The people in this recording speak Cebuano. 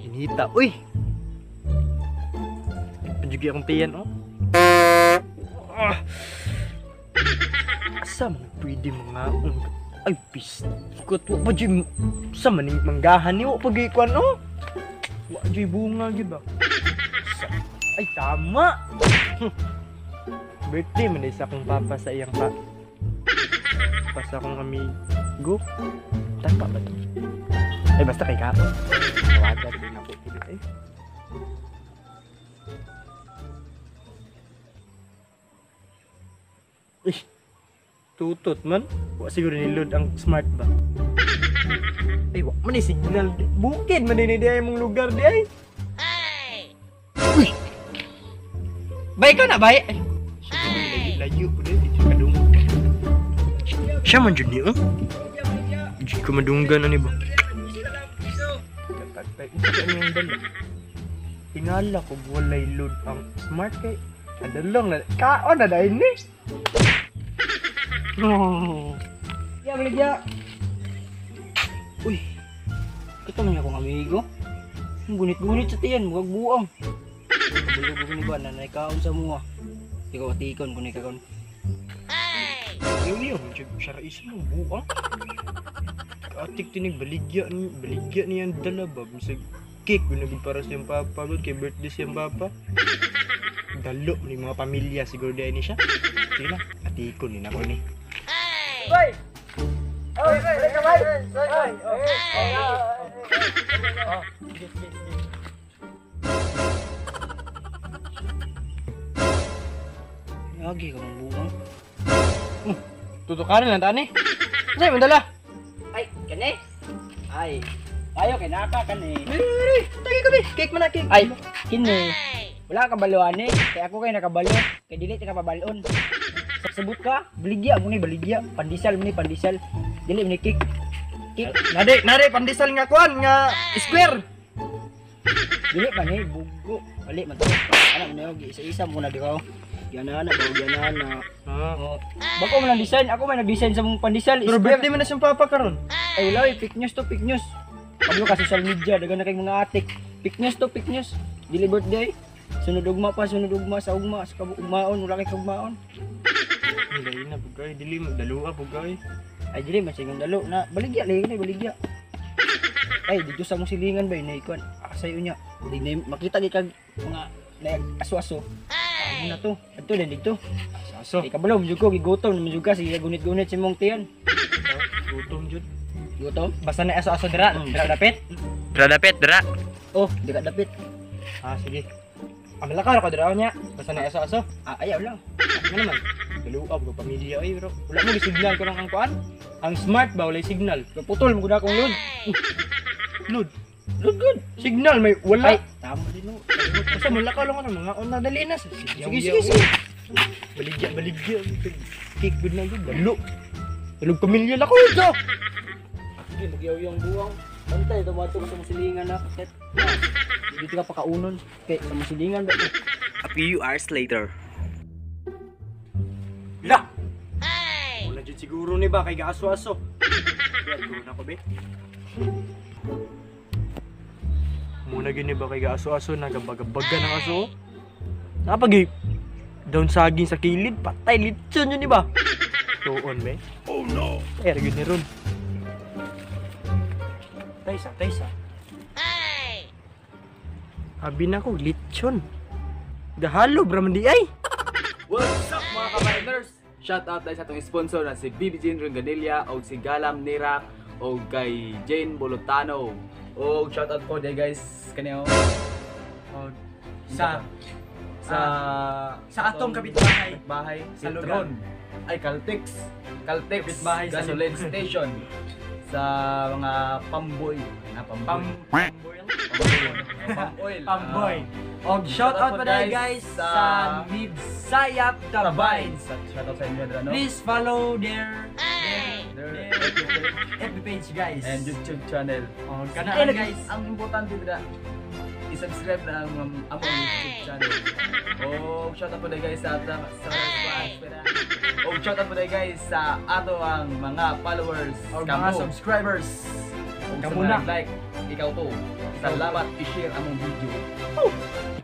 Inita, uy. Pajugi akong tiyan, oh. Ah. Asa man pwede mga ay pis. Kut wa pa jud sa man manggahan ni wa pa gyud kuan, oh. Wa jud bunga gyud ba. Ay tama. Birthday man sa akong papa sa iyang pa. Pa sa akong amigo. Tama ba to? Ay basta kay kaon. Tawagan din ako ulit eh. Eh, tutot man. Wa siguro ni load ang smart ba. Ay, wa man ni signal. Bukid man ni di ay mong lugar di ay. Uy. Bay ka na bay. Ay, layo po di kadung. Siya man jud ni oh. Di ko madunggan ani ba. Katagtay unsa niyang dala. Tingala ko walay load ang smart kay adalong na kaon na dai ni. Oh. Ya, baligya. Uy. Kita man akong amigo. Gunit-gunit sa tiyan, murag buang. Kabulog ni ba na kaon sa mua. Ikaw atikon kun ikaw. Ay. Yo, siya ra isa mo buang. Atik tinig baligya ni baligya niyan dala ba bisag cake gud para sa iyang papa gud kay birthday sa iyang papa. Dalo ni mga pamilya siguro di ni siya. Sige na, atikon ni nako ni. Bay. Oy, bay, ka bay. Oy. Oh, sige, sige, sige. Agi ka mong buang. Tutukaran lang tani. Sa'yo man dala? Ay, kani. Ay. Ayo kay naka kani. Tagi ko be. Cake man na cake. Ay, kini. Wala ka baluan eh. Kay ako kay nakabalo. Kay dili ta ka pabalon. Sabot ka, baligya mo ni baligya, pandesal mo ni pandesal. Dili mo ni cake. Cake. Nade, nade pandesal nga kuan nga square. Dili man ni bugo. Bali man to. Ana man yo isa-isa mo na di ko. Giana na ba giana na. Ah. Oh. Bako man ang design, ako man nag-design sa mong pandesal. Pero birthday man na siyang papa karon. Ay wala, fake news to, fake news. Kablo ka social media, dagan na kay mga atik. Fake news to, fake news. Dili birthday. Sunod ugma pa, sunod ugma sa ugma, sa ugmaon, wala kay kugmaon. Dili na bugay, dili magdalo bugay. Ay dili man singon dalo na baligya lagi ni baligya. Ay dito sa mong silingan bay na ikon. Sayo niya. Di na makita gi kag mga na aso-aso. Ay na to. Adto din dito. Aso. Kay kabalo jud ko gigutom naman jud ka sige gunit-gunit si mong tiyan. Gutom jud. Gutom? Basta na aso-aso dira, dira dapit. Dira dapit, dira. Oh, dira dapit. Ah, sige. Amalakar ko dira niya. Basta na aso-aso. Ah, ayaw lang. Ano naman? Daluab ko pamilya ay bro. Wala mo signal ko ang kuan. Ang smart ba walay signal. Putol mo gud akong load. Load. Load good. Signal may wala. Ay, tama din no. Basta malakaw lang ano mga una dali na. Sige, sige, sige. Baligya, baligya. Cake good na good. Dalo. Dalog pamilya la ko ito. Sige, magyaw yung buwang. Bantay tumato ko sa musilingan na. Set. Dito ka pakaunon kay sa musilingan ba. A few hours later. La. Ay. Wala jud siguro ni ba kay gaaso-aso. Biar na ko be. Muna gyud ni ba kay gaaso-aso nagabagabaga ng aso. Napagi down saging sa kilid, patay litson yun ni ba? Tuon be. Oh no. Ay, gyud ni ron. Taysa, taysa. Ay. Abi na ko litson. Gahalo bra man di ay. What's up mga ka-miners? Shout out tayo sa atong sponsor na si BB Jane Ronganilla o si Galam Nirak o kay Jane Bolotano. O shout out po day guys kaniyo. Sa sa atong kapitbahay. Bahay Sa lugar. Petron. Ay Caltex. Caltex Kapitbahay sa gasoline station sa mga Pamboy na Pamboy. Pamboy. Pamboy. Og shout out pa dahil guys sa Midsayap Tabines. Shout out sa inyo dra, no? Please follow their Their FB page guys. and YouTube channel. Og Ay, kanaan guys. Ang importante dra, i-subscribe na ang among YouTube channel. Oh, shout out po dahil guys sa. Shout out po tayo, guys, sa ato ang mga followers, Or kamo. mga subscribers. Ug sa Kamo mga na. nag-like, ikaw to. Salamat, i-share among video.